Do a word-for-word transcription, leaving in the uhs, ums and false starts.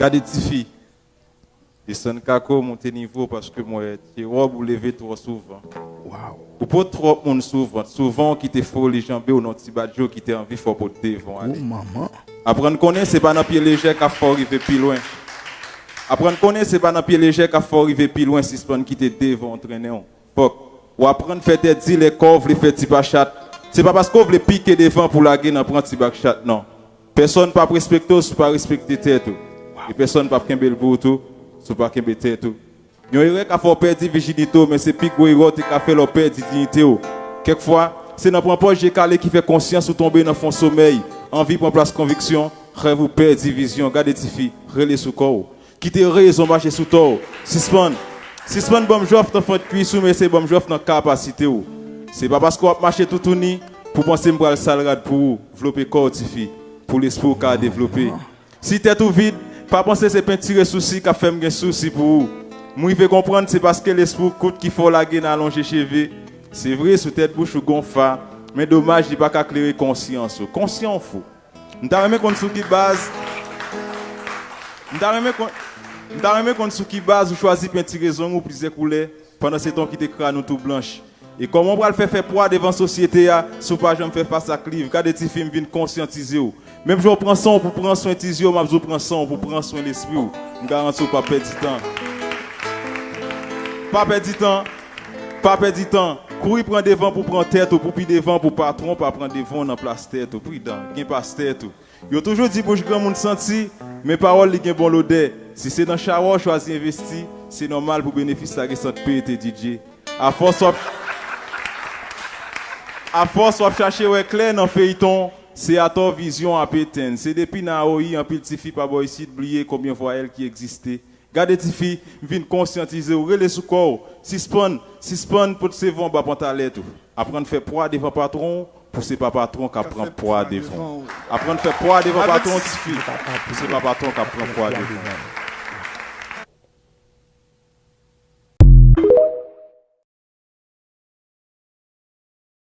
Gade tifi. Desann kako, monte nivo, paske m wè ti wòb ou leve twò souvan. Ou pot twòp moun sou vant. Souvan w kite foli janbe w nan ti badjo ki te anvi fè w pot devan w ale. Aprann konnen se pa nan pye lejè k ap fè w rive pi lwen. Aprann konnen se pa nan pye lejè k ap fè w rive pi lwen, sispann kite devan w trennen w. Fòk ou aprann fè tèt di lè kò w vle fè ti pa chat. Se pa paske w vle pike devan pou lage nan pran ti bak chat, non. Pèsonn p ap respekte w si w pa respekte tèt ou. E pèsonn p ap kenbe l pou ou tou si w pa kenbe tèt ou. Yon erè ka fè w pèdi vijinite w, men se pi gwo erè w te ka fè lè w pèdi diyite w. Kèk fwa, se nan pran pòz je kale ki fè konsyans ou tonbe nan fon somèy, anvi pran plas konviksyon, rèv ou pèdi vizyon. Gade tifi, rele sou kò w. Kite rezon mache sou tò w. Sispann. Sispann ban m jòf nan fant kwis ou, men se ban m jòf nan kapasite w. Se pa paske w ap mache toutouni pou w panse m pral sal rad pou ou. Vlope kò w, tifi, pou lespri w ka devlope. Si tèt ou vid, pa panse se pentire sousi k ap fè m gen sousi pou ou. M rive konprann se paske lespri w kout ki fè w lage nan alonje cheve. Se vre, sou tèt bouch ou gen yon fa, men domaj li pa ka klere konsyans ou. Konsyan w fou. M ta renmen konn sou ki baz. M ta renmen konn, m ta renmen konn sou ki baz ou chwazi pentire zong ou plizyè koulè, pandan se tan w kite kràn ou tou blanch. E kòman w pral fè fè pwa devan sosyete a si w pa janm fè fas ak liv? Gade tifi, m vin konsyantize w. Menm jan w pran san w pou pran swen tizye w, m ap di w pran san w pou pran swen lespri w. M garanti w p ap pèdi tan. Pa pèdi tan. Pa pèdi tan. Kouri pran devan pou pran tèt ou, pou pi devan pou patwon w pa pran devan w nan plas tèt ou. Pridan, gen pas tèt ou. Yo toujou di bouch granmoun santi, men pawòl li gen bon lodè. Si se nan chawa w chwazi envesti, se nòmal pou benefis la gen sant peye te D J. Afòs w ap, afòs w ap chache wè klè nan feyton, se atò vizyon w ap etenn. Se depi nan A O I anpil tifi pa bò isit bliye konbyen vwayèl ki egziste. Gade tifi, m vin konsyantize w, rele sou kò w. Sispann, sispann pot sevon anba pantalèt ou. Aprann fè pwa devan patwon w, pou se pa patwon k ap pran pwa devan w. Aprann fè pwa devan patwon w, tifi, pou se pa patwon k ap pran pwa devan w.